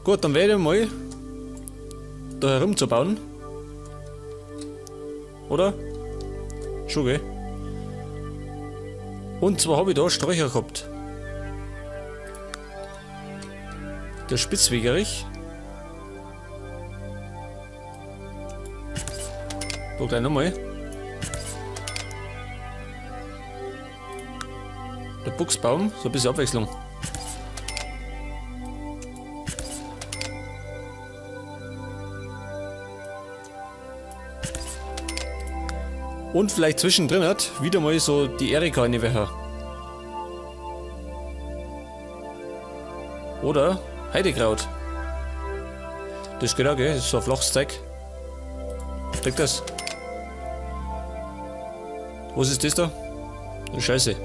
Gut, dann werde ich mal da herum zu bauen. Oder? Schon, gell? Und zwar habe ich da Sträucher gehabt. Der Spitzwegerich. Da gleich nochmal. Der Buchsbaum, so ein bisschen Abwechslung. Und vielleicht zwischendrin hat wieder mal so die Erika reinwerfen. Oder Heidekraut. Das geht auch, gell? Das ist so ein flaches Zeug. Kriegt das? Was ist das da? Scheiße.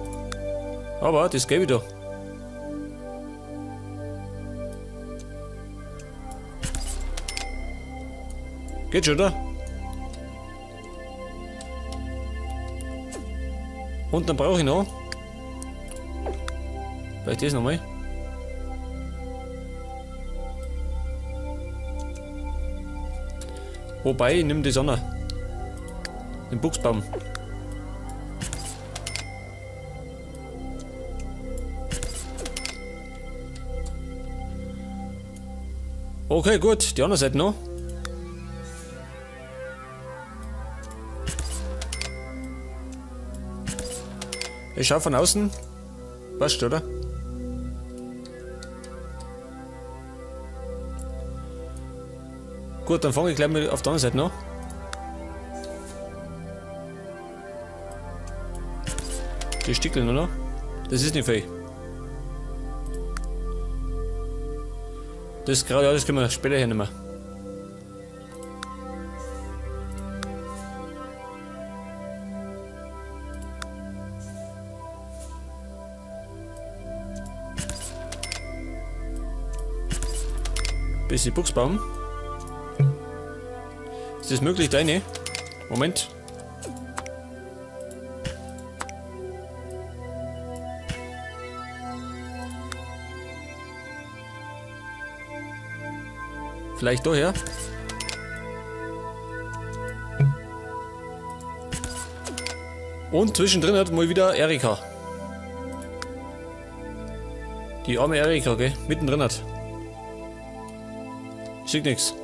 Aber das geht wieder. Geht schon, oder? Und dann brauche ich noch. Vielleicht das nochmal. Wobei, ich nehme das auch noch. Den Buchsbaum. Okay, gut, die andere Seite noch. Ich schau von außen. Passt, oder? Gut, dann fange ich gleich mal auf der anderen Seite noch. Die Stickeln, oder? Das ist nicht viel. Das gerade alles können wir später hernehmen. Bisschen Buchsbaum. Ist das möglich, deine? Moment. Vielleicht daher? Und zwischendrin hat mal wieder Erika. Die arme Erika, gell? Mittendrin hat. Sieht nix.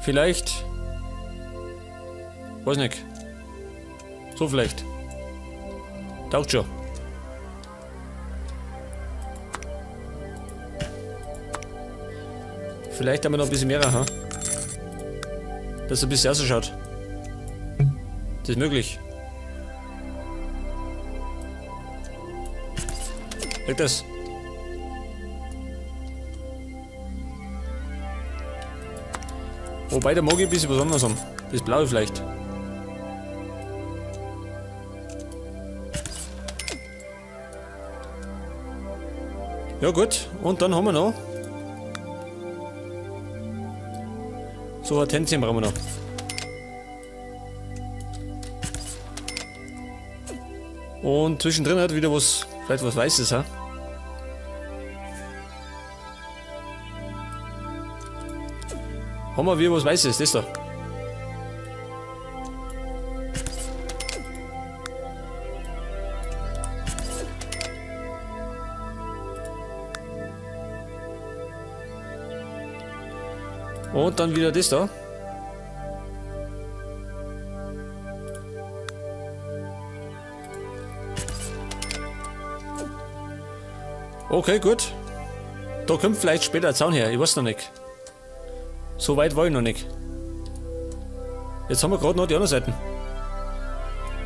Vielleicht. Weiß nicht. So vielleicht. Taugt schon. Vielleicht haben wir noch ein bisschen mehr, ha? Dass es ein bisschen ausschaut. Das ist möglich. Leg das. Wobei, da mag ich ein bisschen was anderes haben. Das blaue vielleicht. Ja gut, und dann haben wir noch. So Hortensien brauchen wir noch. Und zwischendrin hat wieder was, vielleicht was Weißes, ha? Haben wir wieder was Weißes, das da. Und dann wieder das da. Okay, gut. Da kommt vielleicht später ein Zaun her, ich weiß noch nicht. So weit war ich noch nicht. Jetzt haben wir gerade noch die andere Seite.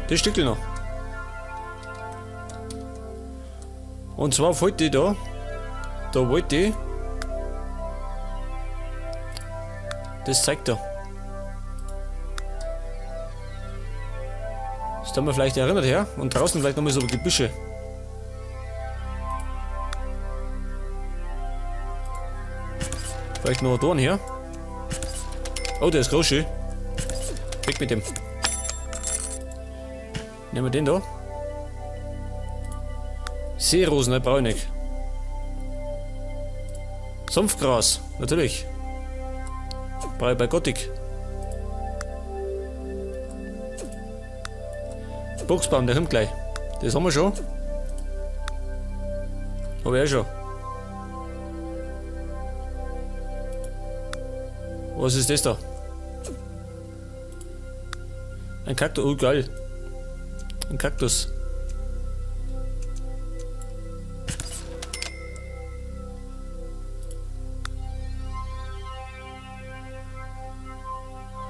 Das Stückchen noch. Und zwar wollte ich da. Da wollte ich. Das zeigt er. Das haben wir vielleicht erinnert her. Und draußen vielleicht nochmal so Gebüsche. Vielleicht noch ein Dorn hier. Oh, der ist groß, schön. Weg mit dem. Nehmen wir den da. Seerosen, ne, brauche ich nicht. Sumpfgras, natürlich. Brauche ich bei Gothic. Buchsbaum, der kommt gleich. Das haben wir schon. Hab ich auch schon. Was ist das da? Ein Kaktus, oh geil. Ein Kaktus.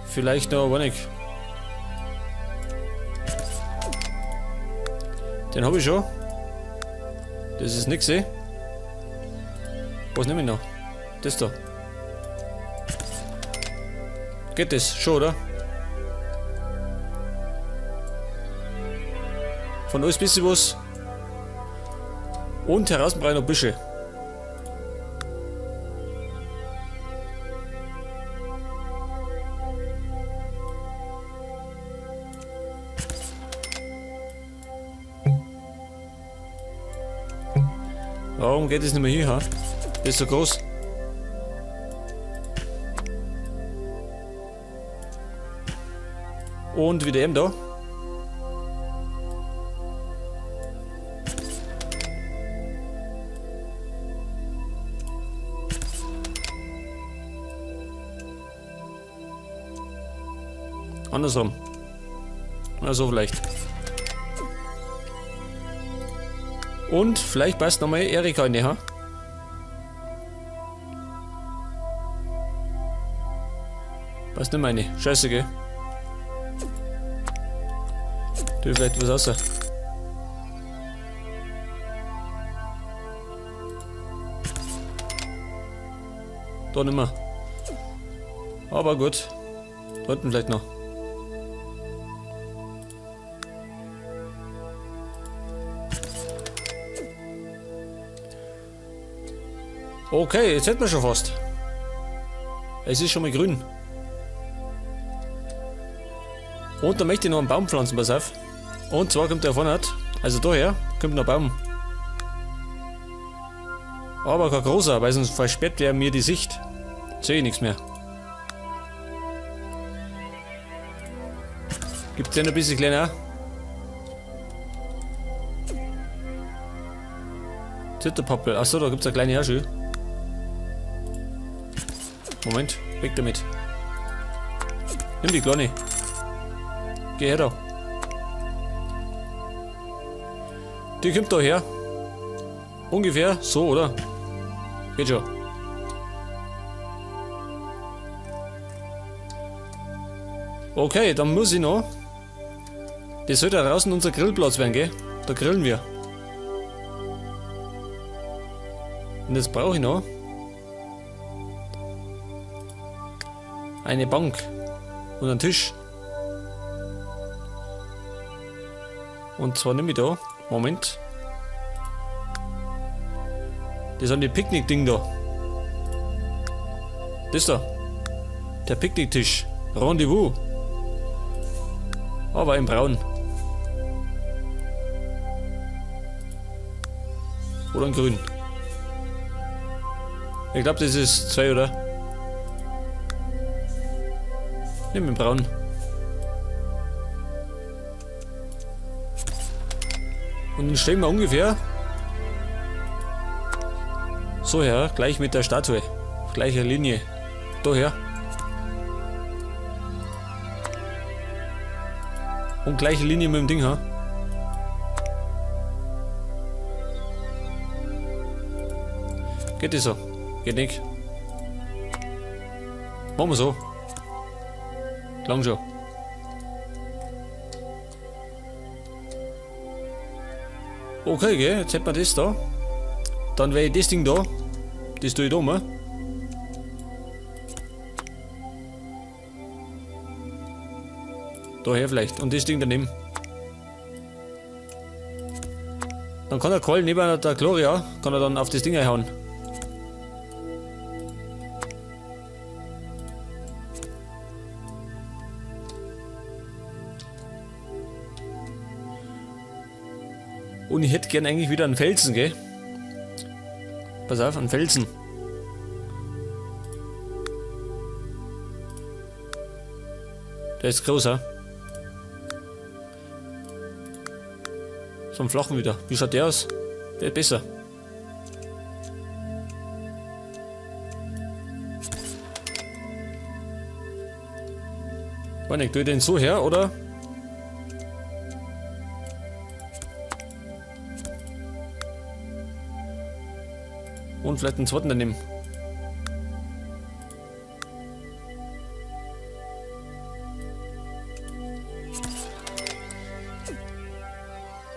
Vielleicht noch, aber nicht. Den habe ich schon. Das ist nix, eh? Was nehme ich noch? Das da. Geht das schon, oder? Von alles bisschen was. Und herausbrechen noch Büsche. Warum geht es nicht mehr hier? Ha? Das ist so groß. Und wieder eben da. Andersrum. Na, so vielleicht. Und vielleicht passt nochmal Erika in die, ha? Passt nicht meine. Scheiße, gell? Tu vielleicht was außer. Da nimmer. Aber gut. Da hinten vielleicht noch. Okay, jetzt hätten wir schon fast. Es ist schon mal grün. Und da möchte ich noch einen Baum pflanzen, pass auf. Und zwar kommt der vorne, also daher, kommt noch ein Baum. Aber kein großer, weil sonst versperrt der mir die Sicht. Sehe ich nichts mehr. Gibt's den ein bisschen kleiner? Zitterpappel. Achso, da gibt's eine kleine Herschel. Moment, weg damit. Nimm die Kleine. Geh her da. Die kommt da her. Ungefähr so, oder? Geht schon. Okay, dann muss ich noch. Das soll da draußen unser Grillplatz werden, gell? Da grillen wir. Und jetzt brauche ich noch eine Bank und einen Tisch. Und zwar nehme ich da, Moment. Das sind die Picknick-Ding da. Das da. Der Picknicktisch. Rendezvous. Aber in braun. Oder in grün. Ich glaub, das ist 2, oder? Nimm den braun. Und dann stehen wir ungefähr so her, gleich mit der Statue. Auf gleicher Linie. Daher. Und gleiche Linie mit dem Ding, ha? Geht das so? Geht nicht. Machen wir so. Lang schon. Okay, gell, jetzt hätten wir das da. Dann werde ich das Ding da. Das tue ich da mal. Daher vielleicht. Und das Ding daneben. Dann kann der Karl neben der Gloria, kann er dann auf das Ding einhauen. Und ich hätte gern eigentlich wieder einen Felsen, gell? Pass auf, einen Felsen. Der ist groß, So einen flachen wieder. Wie schaut der aus? Der ist besser. Weiß nicht, tue ich den so her, oder? Und vielleicht einen zweiten daneben.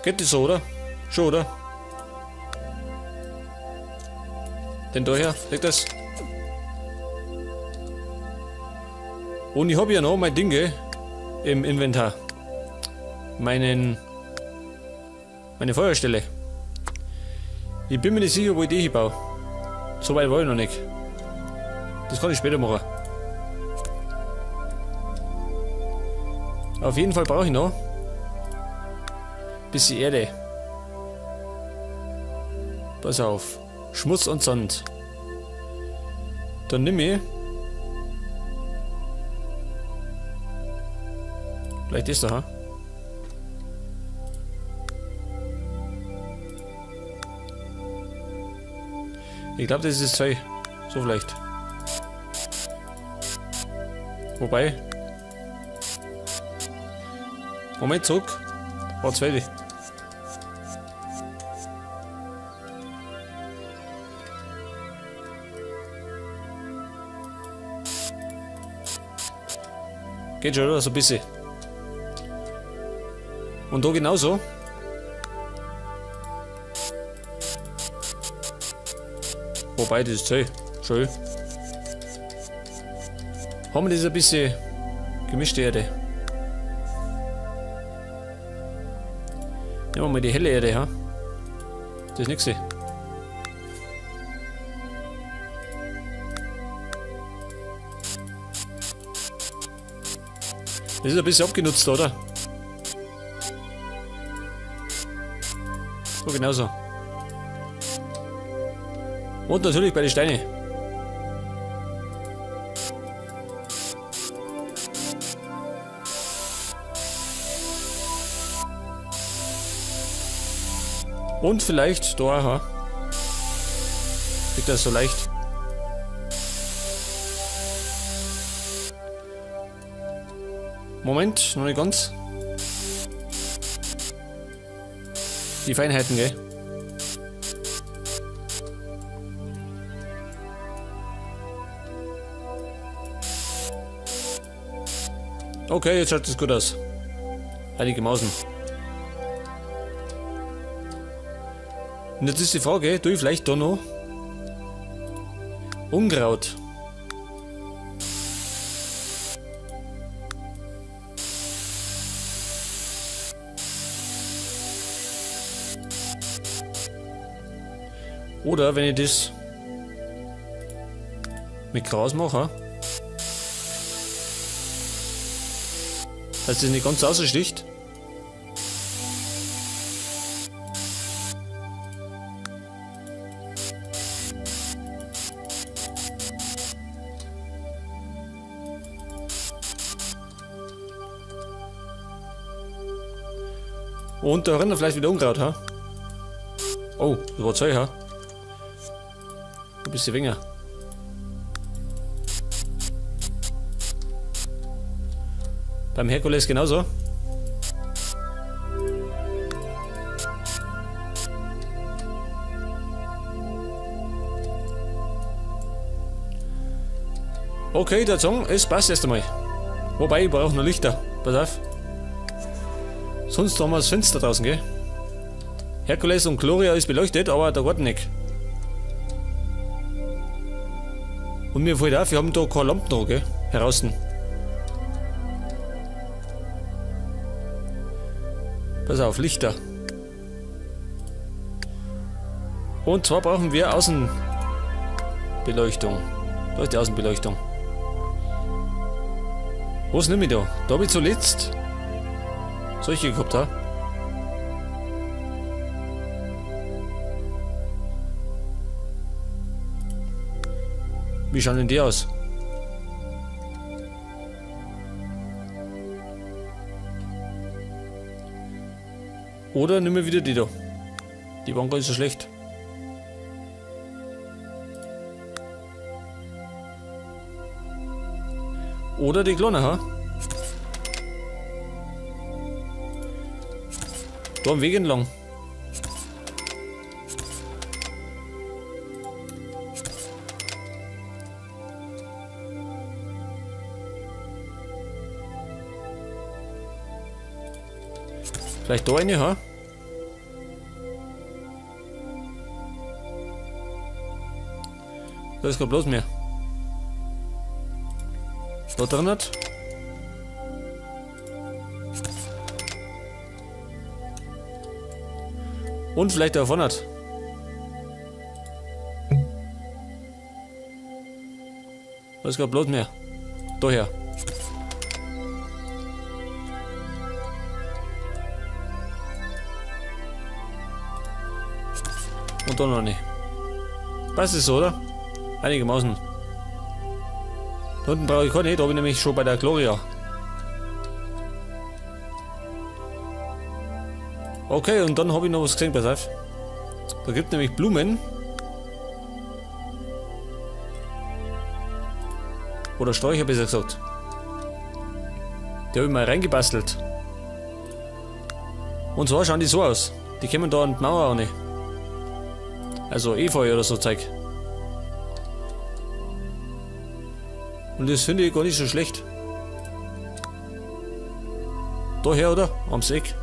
Geht das so, oder? Schon, oder? Den da her, leg das. Und ich hab ja noch mein Ding, gell, im Inventar. Meine Feuerstelle. Ich bin mir nicht sicher, wo ich die hinbaue. So weit war ich noch nicht. Das kann ich später machen. Auf jeden Fall brauche ich noch ein bisschen Erde. Pass auf. Schmutz und Sand. Dann nimm ich. Vielleicht ist er, ha? Ich glaube, das ist Zeug. So vielleicht. Wobei. Moment, zurück. War zweite. Geht schon, oder? So ein bisschen. Und da genauso. Wobei, das ist zäh. Schön. Haben wir das ein bisschen gemischte Erde. Nehmen wir mal die helle Erde, ha? Das ist nix. Das ist ein bisschen abgenutzt, oder? So, genauso. Und natürlich bei den Steinen. Und vielleicht da, ha? Liegt das so leicht. Moment, noch nicht ganz. Die Feinheiten, gell? Okay, jetzt schaut es gut aus. Heilige Mausen. Und jetzt ist die Frage, tue ich vielleicht da noch Unkraut? Oder wenn ich das mit Gras mache, dass das nicht ganz raussticht. Und da rennt vielleicht wieder Unkraut, ha? Oh, das war Zeug, ha? Ein bisschen weniger. Beim Herkules genauso. Okay, der Song, es passt erst einmal. Wobei, ich brauche noch Lichter. Pass auf. Sonst haben wir das Fenster draußen, gell? Herkules und Gloria ist beleuchtet, aber der Garten nicht. Und mir fällt auf, wir haben da keine Lampen noch, gell? Heraußen. Pass auf, Lichter. Und zwar brauchen wir Außenbeleuchtung. Da ist die Außenbeleuchtung. Was nehme ich da? Da habe ich zuletzt solche gehabt, ha? Wie schauen denn die aus? Oder nimm wir wieder die da. Die waren gar nicht so schlecht. Oder die Klone, ha? Da am Weg entlang. Vielleicht da eine, ha? Da ist kein Platz mehr. Da drin nicht. Und vielleicht da vorne. Da ist kein Platz mehr. Daher. Und da noch nicht. Passt es so, oder? Einigermaßen. Da unten brauche ich keine, da bin ich nämlich schon bei der Gloria. Okay, und dann habe ich noch was gesehen, pass auf. Da gibt nämlich Blumen. Oder Sträucher, besser gesagt. Die habe ich mal reingebastelt. Und zwar schauen die so aus. Die kommen da an die Mauer an. Also Efeu oder so Zeug. Und das finde ich gar nicht so schlecht. Daher, oder? Am Eck.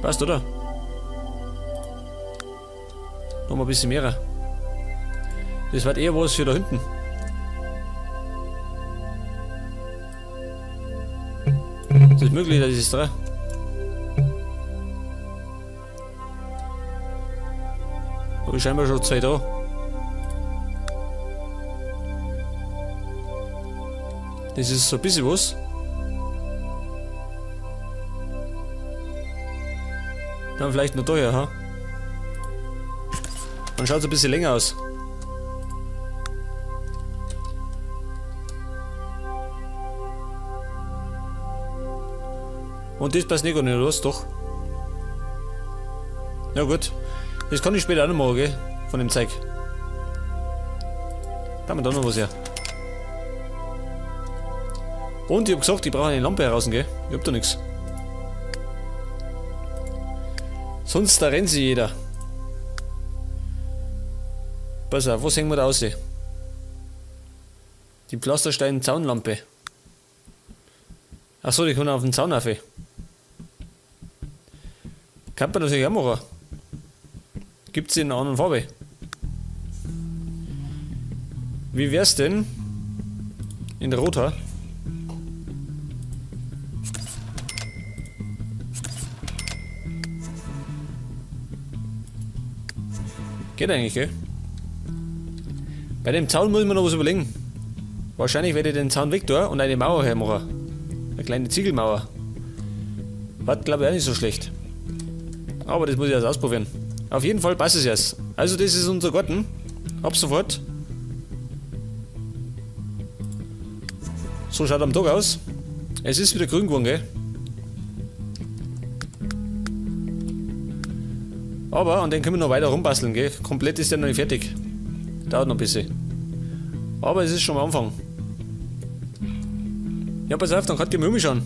Passt, oder? Noch mal ein bisschen mehr. Das wird eher was für da hinten. Ist das möglich, dass ich es drehe? Habe ich scheinbar schon zwei da. Das ist so ein bisschen was. Dann vielleicht noch da her, ha? Dann schaut es ein bisschen länger aus. Und das passt nicht gar nicht, oder was? Doch. Ja gut. Das kann ich später auch noch machen, gell? Von dem Zeug. Da haben wir da noch was her. Und ich hab gesagt, ich brauche eine Lampe heraus, gell? Ich hab da nichts. Sonst da rennt sich jeder. Pass auf, was hängen wir da aus? Die Pflasterstein-Zaunlampe. Achso, die kann auf den Zaun auf. Kann man natürlich auch machen. Gibt's in einer anderen Farbe. Wie wär's denn in der Rothaar? Geht eigentlich, gell? Bei dem Zaun muss ich mir noch was überlegen. Wahrscheinlich werde ich den Zaun weg tun und eine Mauer hermachen. Eine kleine Ziegelmauer. War, glaube ich, auch nicht so schlecht. Aber das muss ich erst ausprobieren. Auf jeden Fall passt es jetzt. Also das ist unser Garten. Ab sofort. So schaut am Tag aus. Es ist wieder grün geworden, gell? Aber an den können wir noch weiter rumbasteln, gell? Komplett ist der noch nicht fertig. Dauert noch ein bisschen. Aber es ist schon am Anfang. Ja, pass auf, dann könnt ihr mal umschauen.